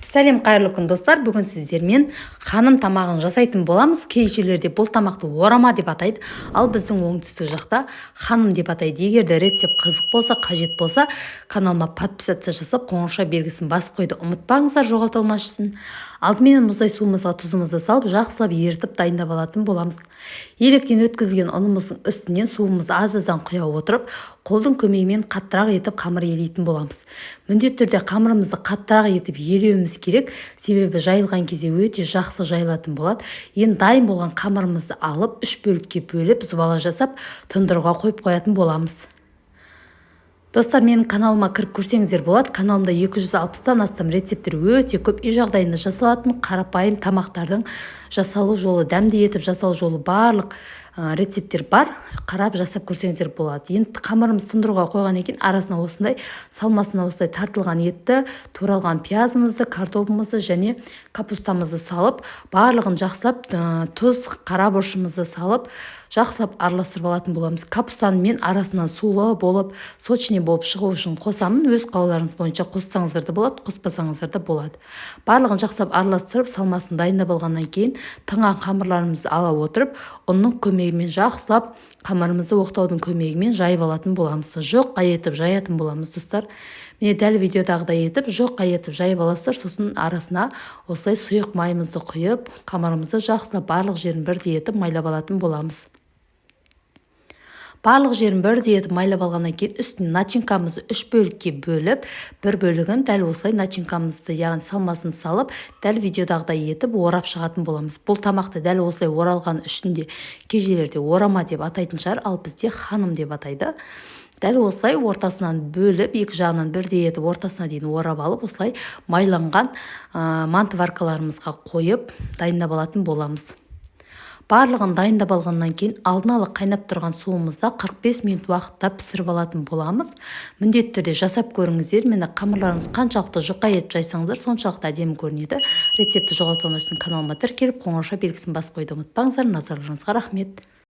Сәлем, қайырлы күн, достар! Бүгін сіздермен ханым тамағын жасайтын боламыз. Кей жерлерде бұл тамақты орама деп атайды, ал біздің оңтүстік жақта ханым деп атайды. Егер де рецепт қызық болса, қажет болса, каналыма подписаться жасап, қоңырауша белгісін басып қоюды ұмытпаңыздар, жоғалта алмас үшін. Алдыменен мұздай суымызға тұзымызды салып, жақсылап ерітіп, дайындап алатын боламыз. Електен өткізген ұнымыздың үстінен суымызды аз-аздан құя отырып, қолдың көмегімен қаттырақ етіп қамыр елейтін боламыз. Міндетті түрде қамырымызды қаттырақ етіп елеуіміз керек, себебі жайылған кезде өте жақсы жайылатын болады. Енді дайын болған қамырымызды алып, үш бөлікке бөліп, зубала жасап, тұндыруға қойып қоятын боламыз. Достар, менің каналыма кіріп көрсеңіздер болады. Каналымда 260-тан астам рецепттер өте көп. Үй жағдайында жасалатын қарапайым тамақтардың жасалу жолы, дәмді етіп жасалу жолы, барлық рецепттер бар. Қарап, жасап көрсеңіздер болады. Енді қамырымызды тұндыруға қойған екен, арасына осындай салмасына осылай тартылған етті, туралған пиязымызды, картопымызды және капустамызды салып, барлығын жақсылап, тұз, қара бұрышымызды салып, жақсылап араластырып алатын боламыз. Капустаны мен арасынан сулы болып, сочный болып шығу үшін қосамын. Өз қалауларыңыз бойынша қоссаңыздар да болады, қоспасаңыздар да болады. Барлығын жақсылап араластырып, салмасын дайындап алғаннан кейін, тынған қамырларымызды ала отырып, ұнның көмегімен жақсылап қамырымызды оқтаудың көмегімен жайып алатын боламыз. Жұқа етіп жаятын боламыз, достар. Міне, дәл видеодағыдай етіп, жұқа етіп жайып аласыздар. Сосын арасына осылай сұйық майымызды құйып, қамырымызды жақсылап, барлық жерін бірдей етіп майлап алатын боламыз. Барлық жерін бірдей етіп майлап алғаннан кейін, үстіне начинкамызды үш бөлікке бөліп, бір бөлігін дәл осылай начинкамызды, яғни салмасын салып, дәл видеодағыдай етіп орап шығатын боламыз. Бұл тамақты дәл осылай оралған үшін де кей жерлерде орама деп атайтын шығар, ал бізде ханым деп атайды. Дәл осылай ортасынан бөліп, екі жағынан бірдей етіп, ортасына дейін орап алып, осылай майланған мантоваркаларымызға қойып, дайындап алатын боламыз. Барлығын дайындап алғаннан кейін, алдын ала қайнап тұрған суымызда 45 минут уақытта пісіріп алатын боламыз. Міндетті түрде жасап көріңіздер. Міне, қамырларыңыз қаншалықты жұқа етіп жайсаңыздар, соншалықты әдемі көрінеді. Рецептті жоғалтпамас үшін каналыма тіркеліп, қоңырауша белгісін басып қоюды ұмытпаңыздар. Назарларыңызға рахмет.